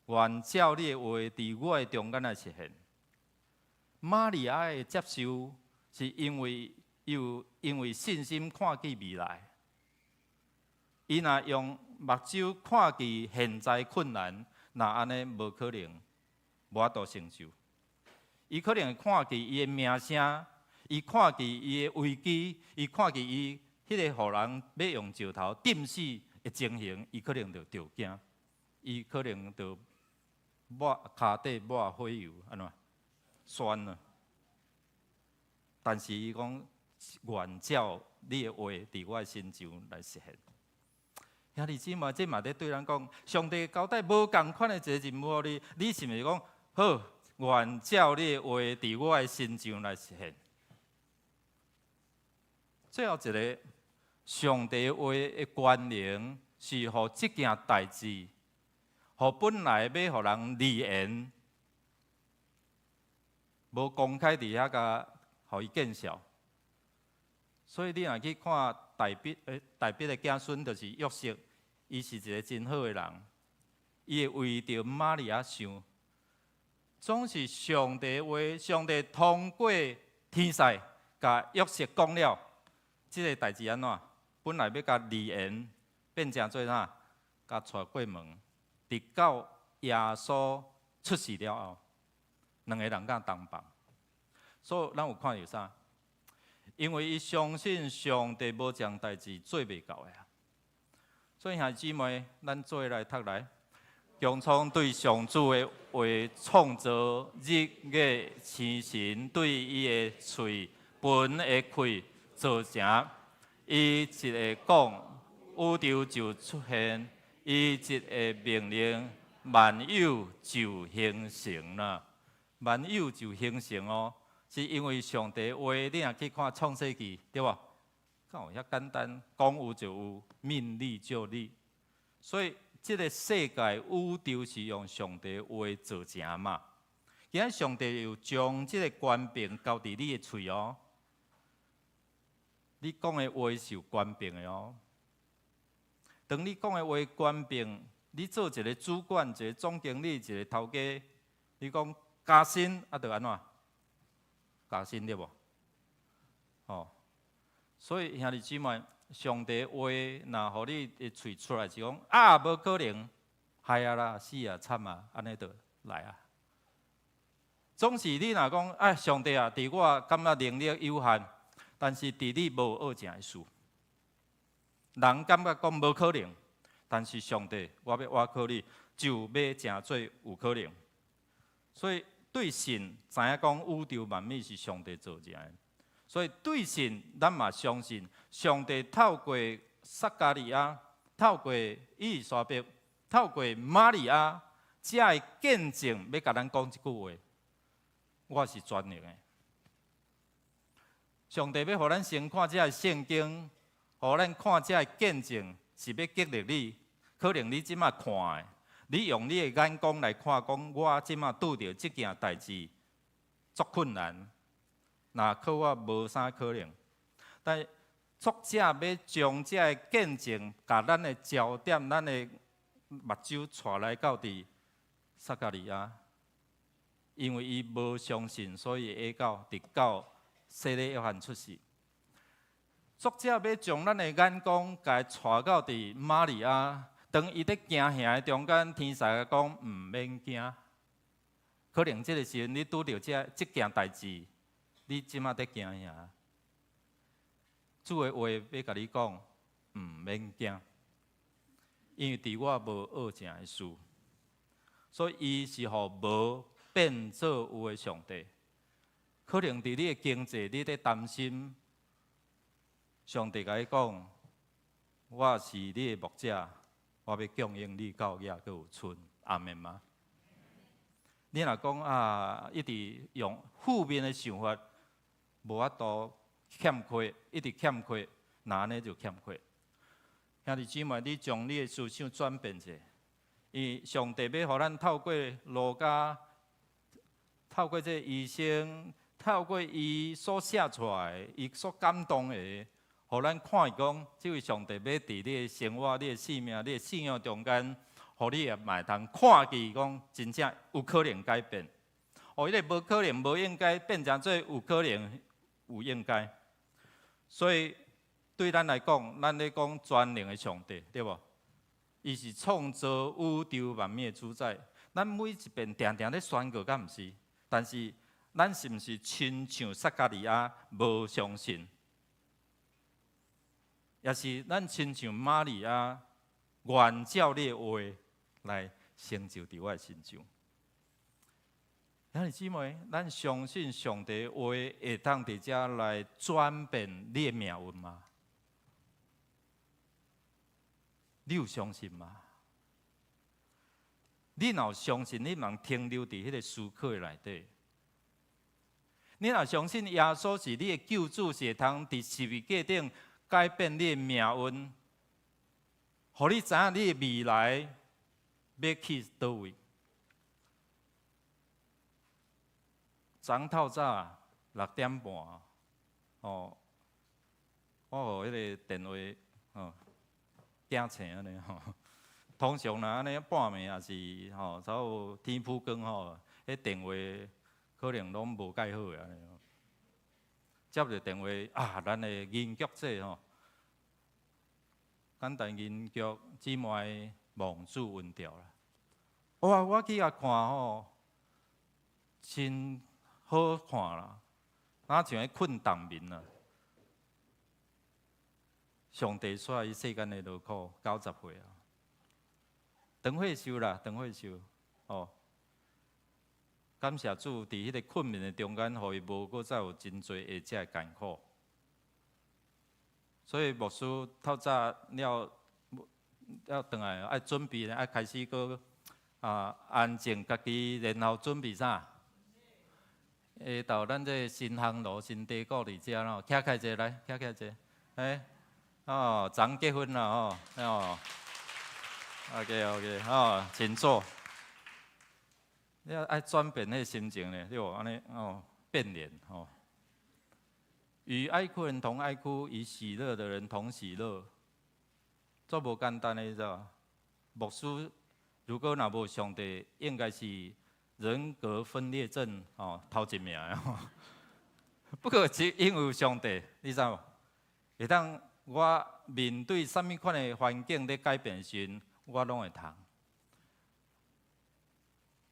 願照你的話佇我的中間來實現。瑪利亞的接受，是因為有因為信心看見未來。伊若用目睭看見現在困難，若按呢無可能，無法度成就。伊可能會看見伊的名聲，伊看見伊的危機，伊看見伊彼个予人欲用石頭釘死的情形，伊可能就著驚，伊可能就抹跤底抹火油，按怎酸啊？但是伊講願照你的話佇我的身上來實現。兄弟姊妹，這嘛咧對咱講，上帝交代無仝款的一個任務予你，你是毋是講好？願照你的話佇我的身上來實現。最後一个，上帝話的權能是予這件代誌，予本來欲予人離言，無公開佇遐共予伊見笑。所以你若去看大衛，大衛的子孫就是約瑟，伊是一个真好的人，伊會為著瑪利亞想，總是上帝話，上帝通過天使共約瑟講了，這个代誌按怎？本來欲共離言變成做啥？共帶過門，直到耶穌出世了後，兩个人敢同房。所以咱有看著啥？因為伊相信上帝無一項代誌做袂到的啊。所以兄弟姊妹，咱做伙來讀來，強創對上主的話創造日月星辰，對伊的喙分的氣造成。伊一个講，宇宙就出現；伊一个命令，萬有就形成啦。萬有就形成哦，是因為上帝話，你若去看創世記，對無？敢有遐簡單？講有就有，命立就立。所以這个世界宇宙是用上帝話造成嘛。今仔上帝有將這个權柄交佇你的喙哦。你講的話是有權柄的哦。當你講的話權柄，你做一个主管、一个總經理、一个頭家，你講加薪啊，就按怎？加薪對無？哦，所以兄弟姊妹，上帝話若予你的喙出來是講啊，無可能，害啊啦，死啊，慘啊，按呢就來啊。總是你若講啊，上帝啊，佇我感覺能力有限，但是佇你無惡成的事。人感覺講無可能，但是上帝，我欲倚靠你，就欲成做有可能。所以對信知影講宇宙萬物是上帝造成的，所以對信咱嘛相信上帝透過撒迦利亞、透過伊麗莎白、透過瑪利亞，這个見證欲共咱講這句話，我是全能的。上帝欲予咱先看這个聖經，予咱看這个見證，是欲激勵你。可能你這馬看的，你用你的眼光來看，講我這馬拄著這件代誌足困難，若靠我無啥可能。但作者欲將這个見證，共咱的焦點、咱的目睭帶來到佇撒迦利亞，因為伊無相信，所以會到直到洗禮約翰出世。作者欲將咱的眼光，共帶到佇瑪利亞，當伊佇驚嚇的中間，天使講毋免驚。可能這个時陣你拄著這件代誌，你這馬佇驚嚇。主的話欲共你講，毋免驚，因為佇我無惡成的事，所以伊是予無變做有的上帝。可能佇你的經濟，你佇擔心，上帝共你講，我是你的牧者，我欲供應你到猶閣有賰，阿們嗎？你若講啊，一直用負面的想法，無法度欠缺，一直欠缺，那按呢就欠缺。兄弟姊妹，你將你的思想轉變者，伊上帝欲予咱透過路加，透過這個醫生，透過伊所寫出來，伊所感動的，予咱看見講，這位上帝欲佇你的生活、你的生命、你的信仰中間，予你也嘛會通看見講，真正有可能改變。哦，彼個無可能、無應該變成做有可能、有應該。所以對咱來講，咱咧講全能的上帝，對無？伊是創造宇宙萬物的主宰。咱每一遍定定咧宣告，敢毋是？但是咱是毋是親像撒迦利亞無相信？抑是咱親像瑪利亞，願照你的話來成就佇我的身上？兄弟姊妹，咱相信上帝的話會當佇遮來轉變你的命運嗎？你有相信嗎？你若有相信，你毋通停留佇彼個思考的內底。你若相信耶穌是你的救主，是會通佇十字架頂改變你的命運，予你知影你的未來欲去佗位。昨透早6點半，哦，我予彼個電話哦驚醒按呢吼。通常若按呢半暝也是吼，差不多天晡光吼，彼電話可能攏無蓋好的按呢。接著電話啊，咱的銀菊姐吼，簡單銀菊姊妹望主恩召啦。哇，我去共看吼，真好看啦，若像咧睏冬眠啊。上帝煞伊世間的勞苦，90歲啊，長歲壽啦，長歲壽，哦。感謝主，佇彼個困眠的中間，予伊無閣再有真濟下遮的艱苦。所以牧師透早了了轉來，愛準備，愛開始閣啊安靜家己，然後準備啥？下晝咱這個新烘爐、新地鼓佇遮咯，徛起來者來，徛起來者，欸，哦，昨結婚啦吼，哦，OK OK，哦，請坐。你愛轉變彼個心情咧，對無？按呢哦，變臉吼。與哀哭人同哀哭，與喜樂的人同喜樂，足無簡單的，你知無？牧師如果若無上帝，應該是人格分裂症哦，頭一名的。不過是因為有上帝，你知無？會當我面對啥物款的環境咧改變時，我攏會通。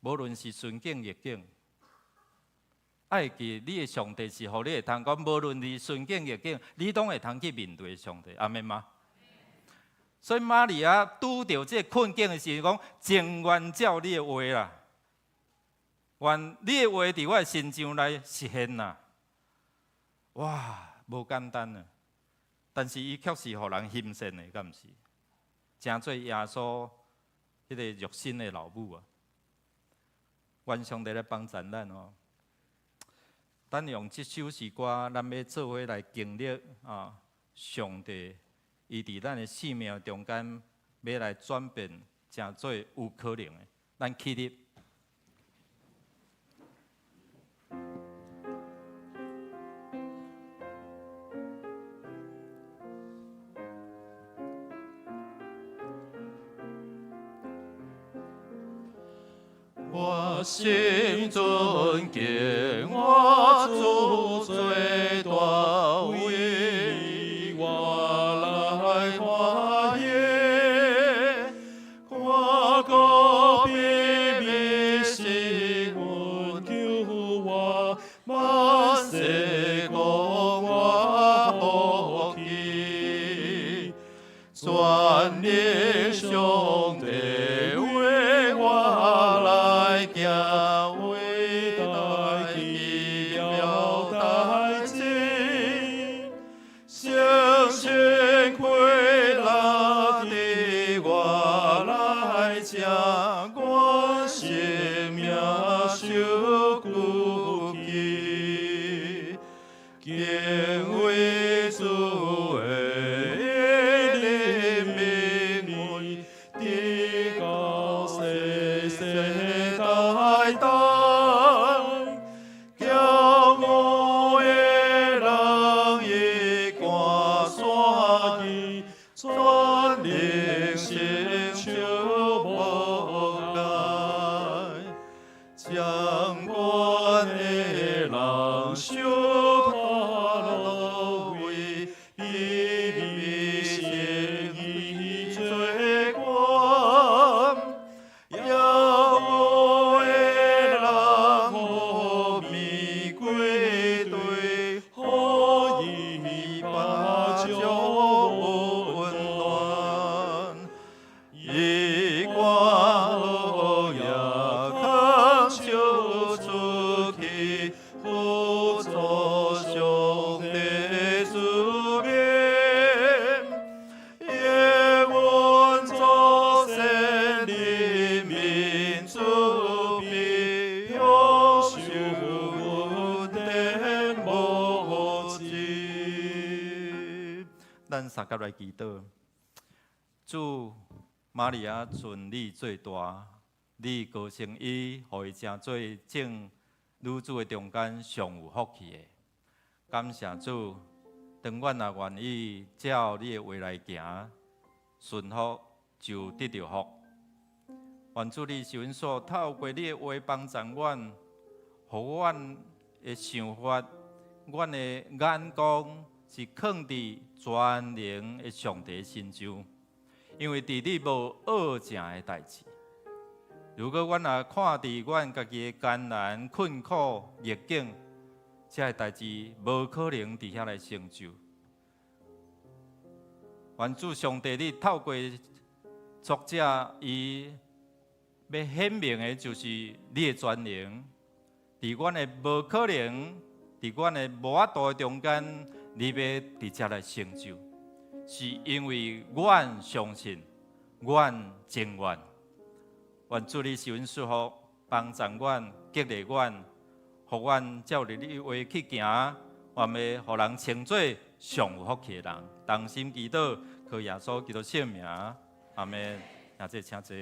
無論是順境逆境，愛記你的上帝是予你會通講，無論是順境逆境，你攏會通去面對上帝，阿們嗎？所以瑪利亞拄著這個困境的時陣，講情願照你的話啦，願你的話佇我的身上來實現啦。哇，無簡單啊！但是伊卻是予人欣羨的，敢毋是？成做耶穌彼個肉身的老母啊！願上帝來幫助咱哦。咱用這首詩歌，咱欲做伙來經歷啊，上帝伊佇咱的生命中間，欲來轉變，成做有可能的。咱起立。我心尊敬我主最大為我來歡喜，看顧秘密是阮救我，萬世講我福氣，全能上帝為我來行偉大奇妙代誌，相信快樂佇我相佮來祈禱。主，瑪利亞尊你做大，你膏升伊，予伊成做眾女子的中間上有福氣的。感謝主，當阮若願意照你的話來行，順服就得著福。願主你賜恩賜，透過你的話幫助阮，予阮的想法、阮的眼光是囥佇全能的上帝身上，因為佇你無惡成的代誌。如果阮若看佇阮家己的艱難、困苦、逆境，這个代誌無可能佇遐來成就。願主上帝，你透過作者，伊欲顯明的，就是你的全能，佇阮的無可能，佇阮的無法度的中間，你欲佇遮來成就，是因為阮相信，阮情願。願主你賜恩賜福，幫助阮，激勵阮，予阮照著你的話去行，願欲予人稱做上有福氣的人。同心祈禱，靠耶穌基督聖名，阿們。兄弟請坐。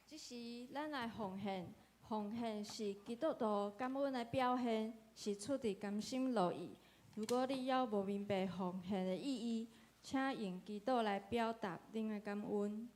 這時，咱來奉獻，奉獻是基督徒感恩的表現，是出自甘心樂意。如果你猶無明白奉獻的意義，請用祈禱來表達恁的感恩。